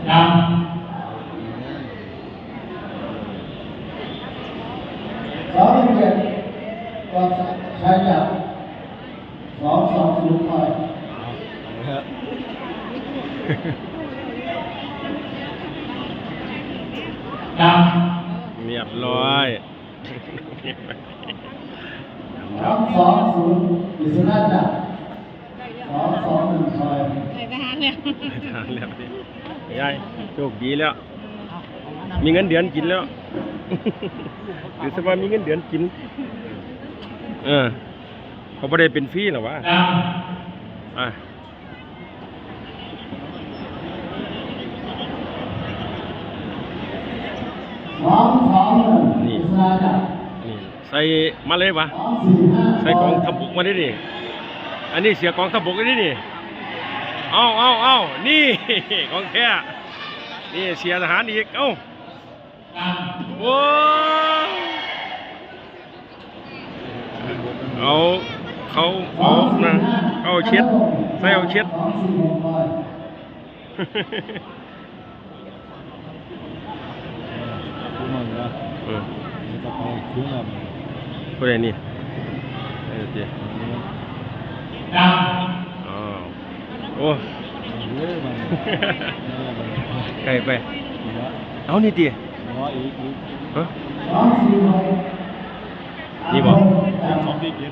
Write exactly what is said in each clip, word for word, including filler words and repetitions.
ดำ สองหนึ่งเจ็ด ก่อนใช้จับ สองสองศูนย์ ไป ดำ เรียบร้อย สองสองศูนย์ อิสระจับ สองสองหนึ่ง ไป ไปทหารแล้ว ทหารแล้วนี่ ยาย โชคดีแล้ว มีเงินเดือนกินแล้ว ถือซะว่ามีเงินเดือนกิน เออ เขาบ่ได้เป็นฟรีหรอวะ อ่ะ สองสองหนึ่ง นี่ อิสระจับ นี่ ใส่มาเลยวะ สองสี่ห้า ใส่กองทัพบกมาได้นี่ อันนี้เสียกองทัพบกได้นี่ เอาเอาเอานี่ ของแท้ นี่เสียทหารอีก เอ้า โอ้ เอา เขา เอานะ เอาเช็ด ใส่เอาเช็ด ผู้หนึ่งนะ เออ นี่ก็ไปถึงแล้ว ผู้ใดนี่ เออ เดี๋ยว อ้าว โอ้ เยอะมัน ไกลไป เอานี่ติ อ๋อ อีก อีก ฮะ นี่บ่ สองสี่เจ็ด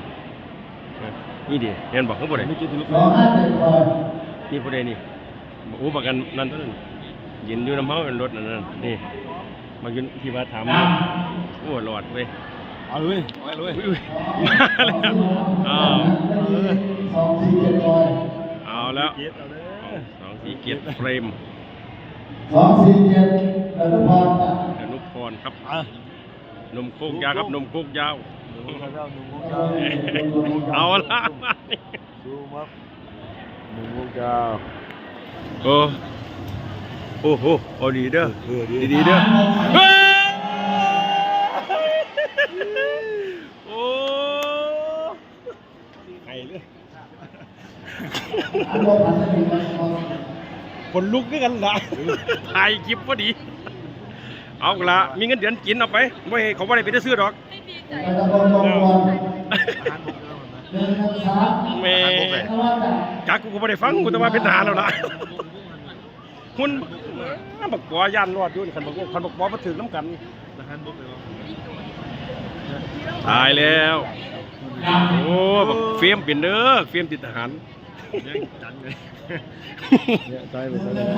นี่ติ แม่นบ่ คือผู้ใด ไม่คิดถึงลูก นี่ผู้ใดนี่ โอ้ ประกันนั่นตัวนั้น ยืนอยู่นำเฮา รถนั่นน่ะ นี่ มายืนที่ว่าถาม โอ้ รอดเว้ย เอาเลย เอาเลย อุ้ย อุ้ย มาแล้ว อ้าว เอาแล้ว เจ็ด เอาเลย สองสี่เจ็ด เฟรม สองสี่เจ็ด อนุพรจ้ะ อนุพรครับ อ่ะ หนุ่มโคกยาวครับ หนุ่มโคกยาว หนุ่มโคกยาว หนุ่มโคกยาว เอาละ ซูมครับ หนุ่มโคกยาว โอ้ โอ้โห เอาดีเด้อ เออ ดี ดีๆเด้อ เฮ้ย โอ้ ไข่เลย ขนลุกคือกันล่ะ ถ่ายคลิปพอดี เอาละ มีเงินเดือนกินเอาไป บ่ให้เขาบ่ได้ไปซื้อดอก แม่ จักกูก็บ่ได้ฟัง กูแต่ว่าเป็นทหารแล้วล่ะ คุณ บักปอย่านรอดอยู่นี่ คันบัก คันบักปอมาถึงนำกัน ทหารบกเลยเหรอ ตายแล้ว โอ้ บักเฟรมเป็นเด้อ เฟรมติดทหาร ยังจังเลย เนี่ย ตายไปแล้ว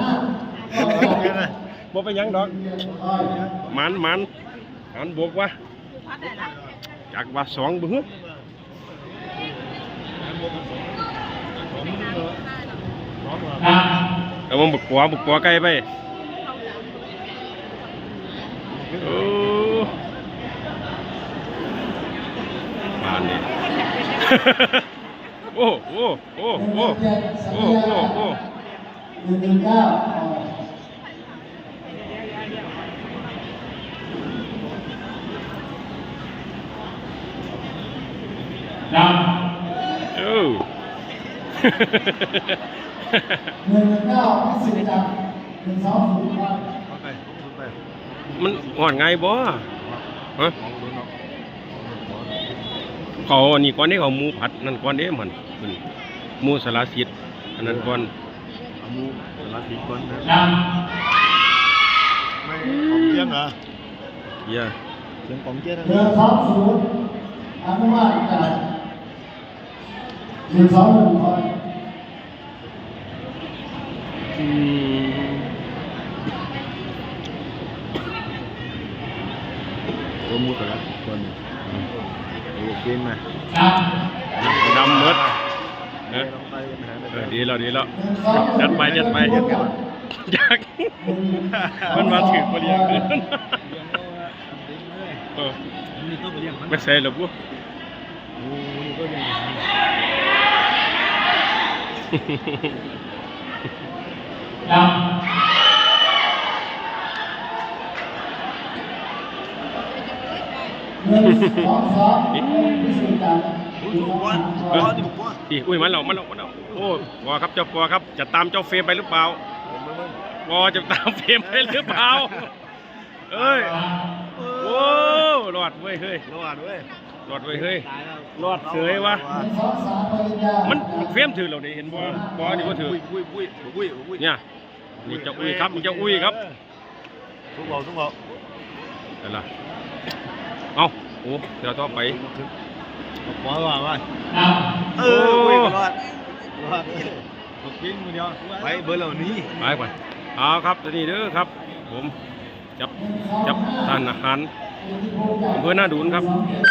บ่เป็นหยังดอก มัน มัน หันบวกวะ จักว่าสองบ่ฮึ เอามันบักกัว บักกัวไกลไป โอ้ มาเนี่ย โอ้ โอ้ โอ้ โอ้ โอ้ โอ้ โอ้ หนึ่งหนึ่งเก้า ดำ เออ หนึ่งหนึ่งเก้า พิสิทธิ์จับ หนึ่งสองศูนย์ ครับ มันหอดง่ายบ่ ฮะ เขาอันนี้ก่อนเด้ เขาหมูผัดนั่นก่อนเด้ มัน มันหมูสารสิทธิ์ อันนั้นก่อน เอาหมูสารสิทธิ์ก่อนนะ ไม่ ของเที่ยงเหรอ เยี่ย เรื่องของเที่ยงนะ หนึ่งสองศูนย์ อนุมาตรการ หนึ่งสองหนึ่ง ขอ อืม ตัวหมูสารสิทธิ์ก่อนนี่ อืม โอเคมา ดำหมด นะ เออ ดีแล้ว ดีแล้ว จัดไป จัดไป อยาก มันมาถือบ่เลี้ยง เออ ไปใส่แล้วบุ ดำ นี่อุ้ยมาแล้วมาแล้วมาแล้วโอ้ปอครับเจ้าปอครับจะตามเจ้าเฟรมไปหรือเปล่าปอจะตามเฟรมไปหรือเปล่าเอ้ยโอ้รอดเว้ยเฮ้ย รอดเว้ย รอดเว้ยเฮ้ย ตายแล้ว รอดเสยวะมันเฟรมถือเราเนี่ยเห็นบ่บ่นี่ก็ถือ อุ้ยอุ้ยอุ้ยอุ้ยอุ้ย เนี่ยนี่เจ้าอุ้ยครับนี่เจ้าอุ้ยครับ ทุกเราทุกเรา อะไรเอาโอ้เดี๋ยวต่อไป ปอว่าว่า เอ เอ อ อ อุ้ อุ้ ย ย ร ร อ อ ด ดรอดไปเบอร์เหล่านี้ ไปก่อนเอาครับตัวนี้เด้อครับ ผมจับจับทานอาหารอำเภอหน้าดูนครับ